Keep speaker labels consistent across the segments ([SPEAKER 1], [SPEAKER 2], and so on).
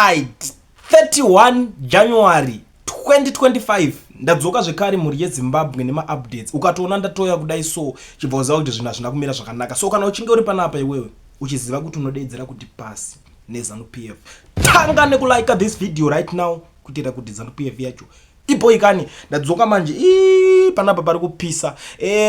[SPEAKER 1] Alright, 31 January 2025, ndadzoka zvekare, mhuri yeZimbabwe, nemaupdates. Ukatoona ndatoya kudai so, chibva uziva kuti zvinhu hazvina kumira zvakanaka. So kana uchinge uri panapa iwewe uchiziva kuti unodedzera kuti pasi neZANU PF, tanga nekulike this video right now kuitira kuti ZANU PF yacho iboikani. Ndadzoka manje. Ii, panapa pari kupisa.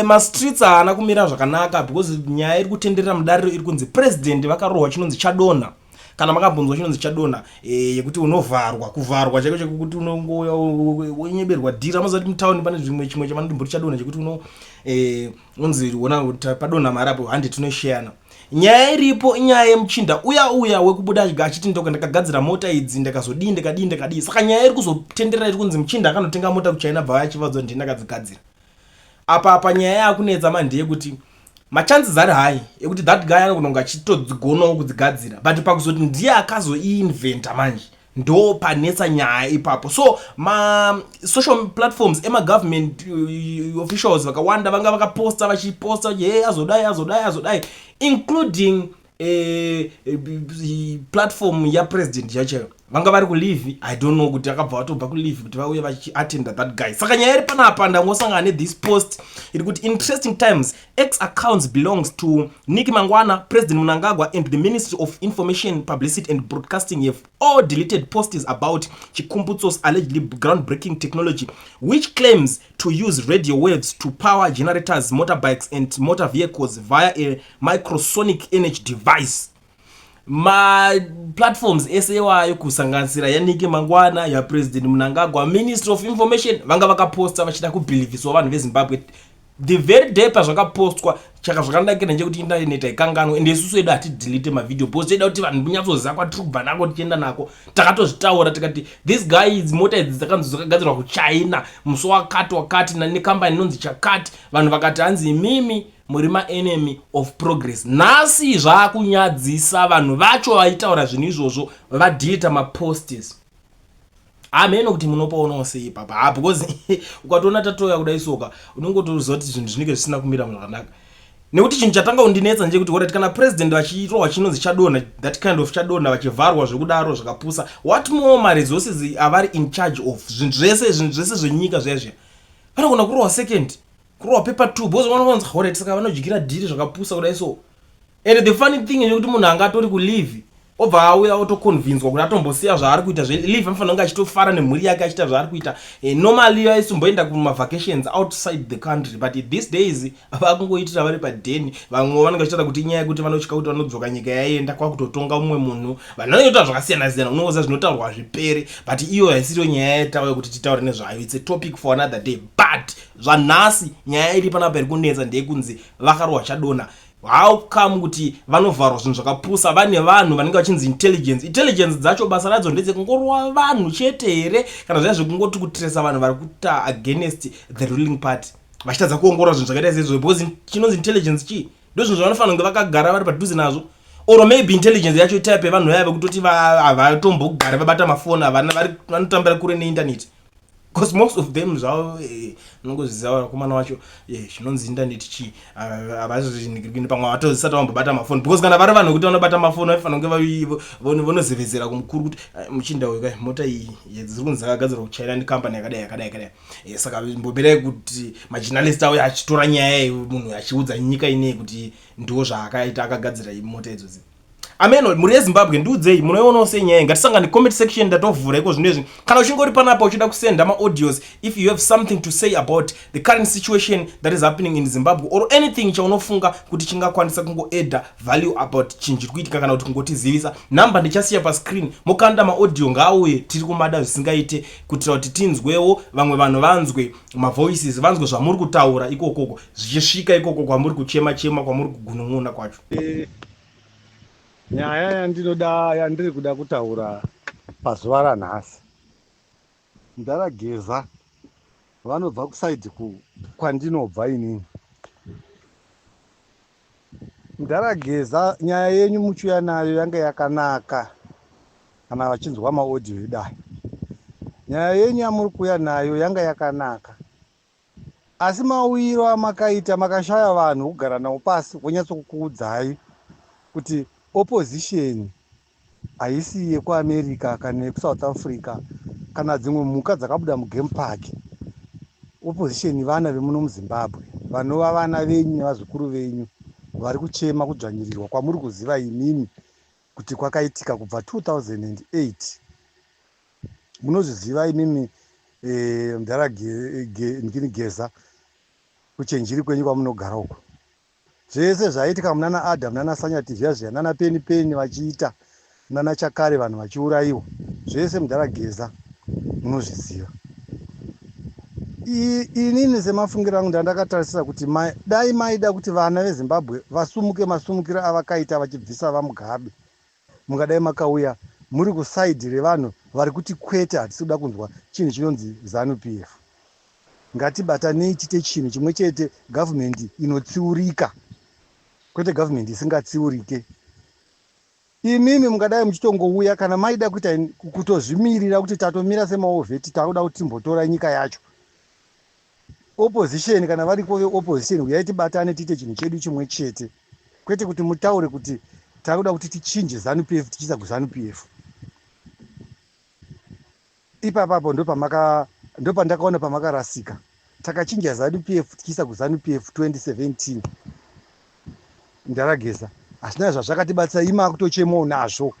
[SPEAKER 1] Mastreets haana kumira zvakanaka because nyaya iri kutenderera mudariro iri kunzi president vakarohwa chinonzi chadonha. Kana makambonzwa chinonzi chadonha, yekuti unovharwa, kuvharwa chaiko chekuti unongouya wonyeberwa dhiri. Amaziva kuti mutauni pane zvimwe chimwe chavanoti chadonha, chekuti uno unonzi ona padonha mari apo, handi tinosheyana. Nyaya iripo inyaya yemuchinda uya uya wekubuda achiti ndoka ndakagadzira mota idzi, ndakazodii, ndakadii, ndakadii. Saka nyaya iri kuzotenderera iri kunzi muchinda akanotenga mota kuChina, bva vachivadza kuti ndakadzigadzira. Apa nyaya yakunetsa manje ndeyekuti machances ari high ekuti that guy anogona kunge achitodzigonawo kudzigadzira, but pakuzoti ndiye akazoiinventa manje, ndo panetsa nyaya ipapo. So masocial platforms emagovernment officials vakawanda vanga vakaposta, vachiposta, he, azodai, azodai, azodai, including platform yapresident yacho. Vanga vari kuleave, I don't know kuti akabva vatobva kuleave kuti vauye vachiatenda that guy. Saka nyaya iri panapa, ndangosangana nethis post iri kuti, "Interesting times. X accounts belongs to Nick Mangwana, President Mnangagwa and the Ministry of Information, Publicity and Broadcasting have all deleted posts about Chikumbutso's allegedly groundbreaking technology, which claims to use radio waves to power generators, motorbikes and motor vehicles via a microsonic energy device." Maplatforms ese iwayo, kusanganisira yaNick Mangwana, yaPresident Mnangagwa, Ministry of Information, vanga vakaposta vachida kubhilivhiswa vanhu veZimbabwe. The very day pazvakapostwa, chaka zvakanakira ndechekuti internet haikanganwe, ende isusu edu hatidelete mavideo because toida kuti vanhu munyatsoziva kwatiri kubva nako tichienda nako. Takatozvitaura tikati this guy, idzi mota idzi dzakanzi dzakagadzirwa kuChina musi wakati wakati nekambani inonzi chakati. Vanhu vakati hanzi imimi muri maenemy of progress. Nhasi zvaakunyadzisa, vanhu vacho vaitaura zvinhu izvozvo vadeleta maposts. Hameno kuti munopaonawo sei ipapa. Ha, because ukatoona tatoya kudai soka, unongotoziva kuti zvinhu zvinenge zvisina kumira zvakanaka, nekuti chinhu chatanga kundinetsa ndechekuti, alright, kana president vachirohwa chinonzi chadonha, that kind of chadonha, vachivharwa zvekudaro zvakapusa, what more maresources avari in charge of? Zvinhu zvese, zvinhu zvese zvenyika zviya zviya, vanogona kurohwa second, kurohwa paper two, because vanonzi, alright, saka vanodyira dhiri zvakapusa kudai so. And the funny thing ndekuti munhu anga atori kuleave, obva auya otoconvinswa kuti atombosiya zvaari kuita zveleave. Anofanira kunge achitofara nemhuri yake, achiita zvaari kuita. Normally aisomboenda kumavacations outside the country, but these days vakungoitira vari padheni. Vamwe vanenge vachitaura kuti inyaya yekuti vanotya kuti vanodzoka nyika yaenda kwakutotonga mumwe munhu. Vanhu vanenge zvakasiyana siyana, unoza zvinotaurwa zvipere, but iyo haisiriyo nyaya yataura kuti titaure nezvayo. It's a topic for another day, but zvanhasi nyaya iri panapa iri kunetsa ndeyekunzi vakarohwa chadonha. How come kuti vanovharwa zvinhu zvakapusa vane vanhu vanenge vachinzi intelligence? Intelligence dzacho basa radzo ndedzekungorova vanhu chete here, kana zvaya zvekungoti kutresa vanhu vari kuta against the ruling party, vachitadza kuongorora zvinhu zvakaita seizvozvo? Because chinonzi intelligence chii? Ndo zvinhu zvavanofanira kunge vakagara vari padhuze nazvo. Or maybe intelligence yacho itype yevanhu vaya vekutoti havatombogari vabata mafoni, havana, vanotambira kure neinternet, because most of them zvavo, unongozviziva, vakomana vacho, zvinonzi internet chii havazvinhikirikini. Pamwe havatozisati vambobata mafoni, because kana vari vanhu vekuti vanobata mafoni, vaifanira kunge vonozevezera kumukuru kuti, "Ah, muchinda uyu kai, mota iyi dziri kunzi dzakagadzirwa kuChina nekambani yakadai, yakadai, yakadai. Saka mboberai kuti majournalist auya achitora nyaya iyi, munhu achiudza nyika inei kuti ndo zvaakaita, akagadzira mota idzodzi." Ameno, mhuri yeZimbabwe, ndiudzei munoionawo sei nyaya. Ngatisangane comment section, ndatovhura iko zvino izvi. Kana uchinge uri panapa uchida kusenda maaudios, if you have something to say about the current situation that is happening in Zimbabwe or anything chaunofunga kuti chingakwanisa kungoadda value about chinhu chiri kuitika, kana kuti kungotizivisa, nhamba ndichasiya pascreen. Mukanda maaudio, ngaauye, tiri kumada zvisingaite, kuitira kuti tinzwewo, vamwe vanhu vanzwe mavoices, vanzwe zvamuri kutaura ikokoko, zvichisvika ikoko kwamuri kuchema chema, kwamuri kugunun'una kwacho.
[SPEAKER 2] Nyaya yandinoda, yandiri kuda kutaura pazuva ranhasi, ndarageza vanobva kuside kwandinobva inini. Ndarageza, nyaya yenyu muchiuya nayo yanga yakanaka. Kana vachinzwa maaudio idai, nyaya yenyu yamuri kuuya nayo yanga yakanaka, asi mauyiro amakaita, makashaya vanhu vokugara navo pasi vonyatsokukuudzai kuti opposition. Haisi yekuAmerica kana yekuSouth Africa kana dzimwe mhuka dzakabuda mugame park. Opposition vana vemuno muZimbabwe vanova vana venyu nevazukuru venyu vari kuchema kudzvanyirirwa kwamuri kuziva imimi kuti kwakaitika kubva 2008. Munozviziva imimi mudhara ndini Geza, kuchenjiri kwenyu kwamunogara uko. Zvese zvaiitika munana Adam nana Sanyati zviya zviya, nana Peni Peni vachiita, nana Chakare vanhu vachiurayiwa, zvese mudhara Geza munozviziva. Inini semafungiro angu ndandakatarisira kuti dai maida kuti vana veZimbabwe vasumuke masumukiro avakaita vachibvisa vaMugabe, mungadai makauya muri kuside revanhu vari kuti kwete, hatisi kuda kunzwa chinhu chinonzi ZANU PF, ngatibatanei tiite chinhu chimwe chete, gavhumendi inotsiurika kwete gavhumendi isingatsiurike. Imimi mungadai muchitongouya kana maida kuita kutozvimirira kuti tatomira semawar vet, takuda kuti timbotora nyika yacho. Opposition kana varipo veopposition, uyai tibatane tiite chinhu chedu chimwe chete, kwete kuti mutaure kuti takuda kuti tichinje ZANU PF tichiisa kuZANU PF. Ipapapo ndopandakaona pamakarasika. Takachinja ZANU PF tichiisa kuZANU PF 2017, mudhara Geza, hazvina zvazvakatibatsira. Ima kutochemawo nazvo,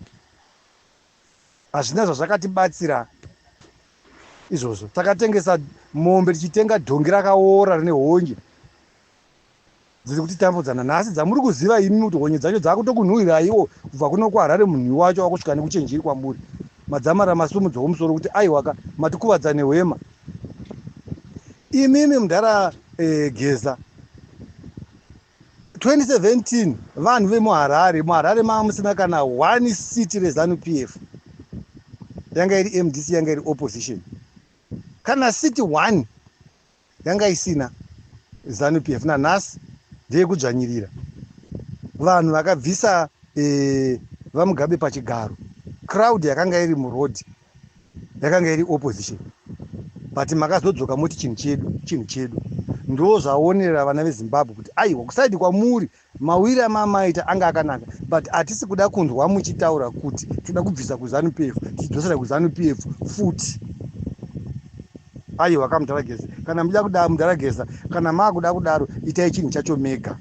[SPEAKER 2] hazvina zvazvakatibatsira izvozvo. Takatengesa mombe tichitenga dhongi rakaora rine honye dziri kutitambudzana nhasi, dzamuri kuziva imi kuti honye dzacho dzakutokunhuhwiraiwo kubva kuno kuHarare. Munhu wacho wakusvika nekuchenjeri kwamuri madzamara masumudzawo musoro kuti aiwaka, matikuvadza nehwema imimi mudhara Geza. 2017 vanhu vemuHarare, muHarare mava musina kana one seat reZANU PF. Yanga iri MDC, yanga iri opposition. Kana seat one yanga isina ZANU PF. Nanhasi ndeyekudzvanyirira vanhu vakabvisa vaMugabe pachigaro. Crowd yakanga iri muroad yakanga iri opposition, but makazodzoka moti chinhu chedu, chinhu chedu. Ndo zvaonera vana veZimbabwe kuti aiwa, kuside kwamuri mawiri amamaita anga akanaka, but hatisi kuda kunzwa muchitaura kuti toda kubvisa kuZANU PF tichidzosera kuZANU PF futi. Aiwa, kamudhara Geza, kana muchida kuda mudhara Geza, kana maakuda kudaro, itai chinhu chacho mega.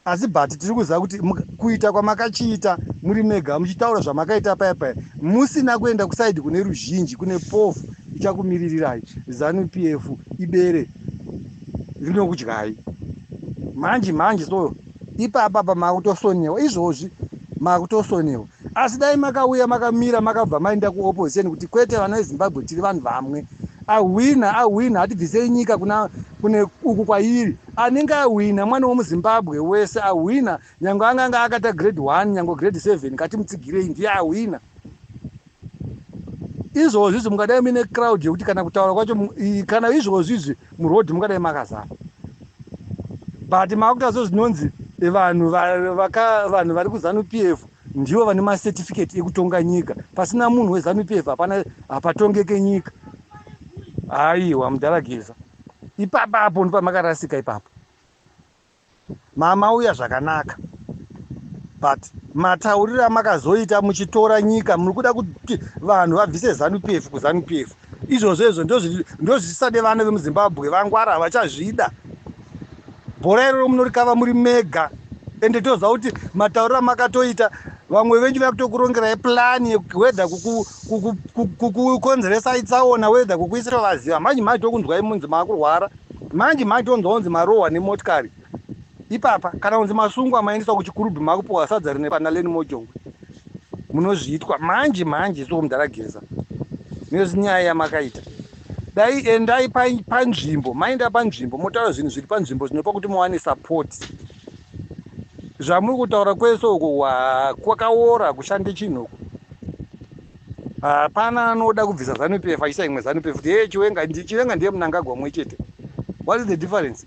[SPEAKER 2] Asi but tiri kuziva kuti kuita kwamakachiita muri mega muchitaura zvamakaita paya paya, musina kuenda kuside kune ruzhinji, kune pofu ichakumiririrai, ZANU PF ibere rinokudyai manje manje. So ipapa pa makutosonewa izvozvi, makutosonewa. Asi dai makauya makamira, makabva maenda kuopposition kuti kwete, vana veZimbabwe, tiri vanhu vamwe, ahwina ahwina, hatibvisei nyika kuna kune uku kwairi. Anenge ahwina mwana wemuZimbabwe wese ahwina, nyange anganga akaita grade 1, nyange grade 7, ngatimutsigirei, ndiye ahwina. Izvozvi izvi mungadai muine crowd yekuti kana kutaura kwacho kana izvozvi izvi muroad mungadai makazara, but makuita so zvinonzi vanhu vanhu vari kuZANU PF ndivo vane macertificate ekutonga nyika. Pasina munhu weZANU PF hapana, hapatongeke nyika. Aiwa, mudhara Geza, ipapapo ndopamakarasika ipapo. Mama uya zvakanaka, but matauriro amakazoita muchitora nyika, muri kuda kuti vanhu vabvise ZANU PF kuZANU PF, izvozvo izvo ndozvisade. Vana vemuZimbabwe vangwara, havachazvida. Bhora iroro munorikava muri mega. Ende toziva kuti matauriro amakatoita, vamwe venyu vakutokurongerai plan whether kukukonzeresai tsaona, whether kukuisira vaziva. Manje manje tokunzwai munzi maakurwara, manje manje tonzwa kunzi marohwa nemotikari ipapa, kana kunzi masungwa, maendeswa kuChikurubhi, makupiwa sadza rine pana Leni Mojongwe. Munozviitwa manje manje. So mudhara Geza, nenyaya yamakaita, dai endai panzvimbo, maenda panzvimbo, motaura zvinhu zviri panzvimbo zvinopa kuti muwane support. Zvamuri kutaura kwese uko kwakaora, kushande chinhu uku. Hapana anoda kubvisa ZANU PF achiisa imwe ZANU PF kuti ye Chiwenga. Chiwenga ndiye Mnangagwa mumwe chete. What is the difference?